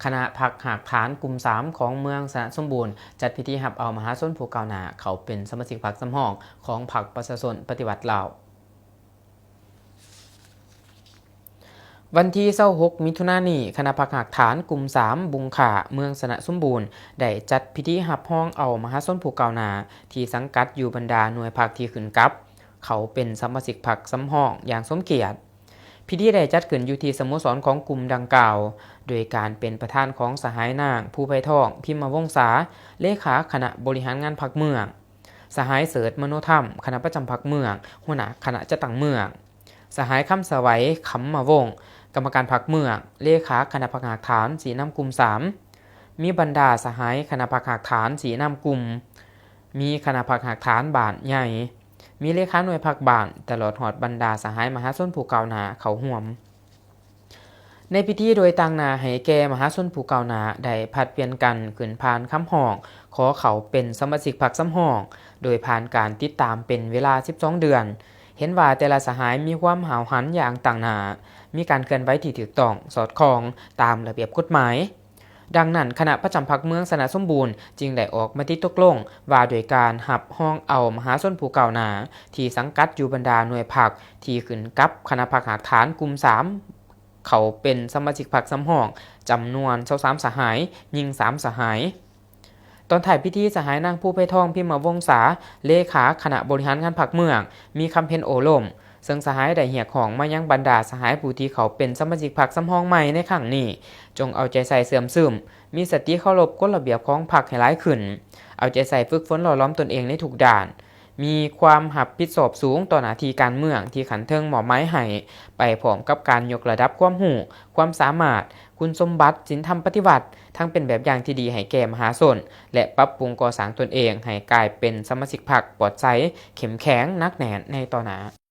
ຄະນະພັກຮາກຖານກຸ່ມສາມຂອງເມືອງຊະນະສົມບູນ ຈັດພິທີຮັບເອົາມະຫາຊົນຜູ້ກ້າວໜ້າເຂົ້າເປັນສະມາຊິກພັກສຳຮອງຂອງພັກປະຊາຊົນປະຕິວັດລາວ. ວັນທີຊາວຫົກ ມິຖຸນານີ້, ຄະນະພັກຮາກຖານກຸ່ມສາມ ບຸງຂ້າ ເມືອງຊະນະສົມບູນ ໄດ້ຈັດພິທີຮັບຮອງເອົາມະຫາຊົນຜູ້ກ້າວໜ້າທີ່ສັງກັດຢູ່ບັນດາໜ່ວຍພັກທີ່ຂຶ້ນກັບ ເຂົ້າເປັນສະມາຊິກພັກສຳຮອງຢ່າງສົມກຽດ. ພິທີໄດ້ຈັດຂຶ້ນຢູ່ທີ່ສະໂມສອນຂອງກຸ່ມດັ່ງກ່າວ, ໂດຍການເປັນປະທານຂອງສະຫາຍນາງ ພູໄພທອງ ພິມມະວົງສາ ເລຂາຄະນະບໍລິຫານງານພັກເມືອງ, ສະຫາຍ ເສີດ ມະໂນທຳ ຄະນະປະຈຳພັກເມືອງ ຫົວໜ້າຄະນະຈັດຕັ້ງເມືອງ, ສະຫາຍ ຄຳສະໄຫວ ຄຳມະວົງ ກຳມະການພັກເມືອງ ເລຂາຄະນະພັກຮາກຖານຊີ້ນຳກຸ່ມສາມ, ມີບັນດາສະຫາຍຄະນະພັກຮາກຖານຊີ້ນຳກຸ່ມ, ມີຄະນະພັກຮາກຖານບ້ານໃຫຍ່, ມີເລຂາໜ່ວຍພັກບ້ານ ຕະຫຼອດຮອດບັນດາສະຫາຍມະຫາຊົນຜູ້ກ້າວໜ້າເຂົ້າຮ່ວມ. ໃນພິທີໂດຍຕາງໜ້າໃຫ້ແກ່ມະຫາຊົນຜູ້ກ້າວໜ້າ ໄດ້ຜັດປ່ຽນກັນຂຶ້ນຜ່ານຄຳຮ້ອງຂໍເຂົ້າເປັນສະມາຊິກພັກສຳຮອງ ໂດຍຜ່ານການຕິດຕາມເປັນເວລາສິບສອງເດືອນ. ເຫັນວ່າແຕ່ລະສະຫາຍມີຄວາມຫ້າວຫັນຢ່າງຕັ້ງໜ້າ, ມີການເຄື່ອນໄຫວທີ່ຖືກຕ້ອງສອດຄ່ອງຕາມລະບຽບກົດໝາຍ. ດັ່ງນັ້ນ, ຄະນະປະຈຳພັກເມືອງຊະນະສົມບູນ ຈຶ່ງໄດ້ອອກມະຕິຕົກລົງວ່າດ້ວຍການຮັບຮອງເອົາມະຫາຊົນຜູ້ກ້າວໜ້າທີ່ສັງກັດຢູ່ບັນດາໜ່ວຍພັກທີ່ຂຶ້ນກັບຄະນະພັກຮາກຖານກຸ່ມສາມ ເຂົ້າເປັນສະມາຊິກພັກສຳຮອງຈຳນວນຊາວສາມສະຫາຍ, ຍິງສາມສະຫາຍ. ຕອນທ້າຍພິທີ, ສະຫາຍນາງ ພູໄພທອງ ພິມມະວົງສາ ເລຂາຄະນະບໍລິຫານງານພັກເມືອງ ມີຄຳເຫັນໂອ້ລົມ ເຊິ່ງສະຫາຍໄດ້ຮຽກຮ້ອງມາຍັງບັນດາສະຫາຍຜູ້ທີ່ເຂົ້າເປັນສະມາຊິກພັກສຳຮອງໃໝ່ໃນຄັ້ງນີ້ ຈົ່ງເອົາໃຈໃສ່ເຊື່ອມຊຶມ, ມີສະຕິເຄົາລົບກົດລະບຽບຂອງພັກໃຫ້ຫຼາຍຂຶ້ນ, ເອົາໃຈໃສ່ຝຶກຝົນຫຼໍ່ຫຼອມຕົນເອງໃນທຸກດ້ານ, ມີຄວາມຮັບຜິດຊອບສູງຕໍ່ໜ້າທີ່ການເມືອງທີ່ຂັ້ນເທິງມອບໝາຍໃຫ້, ໄປພ້ອມກັບການຍົກລະດັບຄວາມຮູ້, ຄວາມສາມາດ, ຄຸນສົມບັດ, ສິນທຳປະຕິວັດ, ທັງເປັນແບບຢ່າງທີ່ດີໃຫ້ແກ່ມະຫາຊົນ ແລະ ປັບປຸງກໍ່ສ້າງຕົນເອງໃຫ້ກາຍເປັນສະມາຊິກພັກປອດໃສ, ເຂັ້ມແຂງ, ໜັກແໜ້ນໃນຕໍ່ໜ້າ.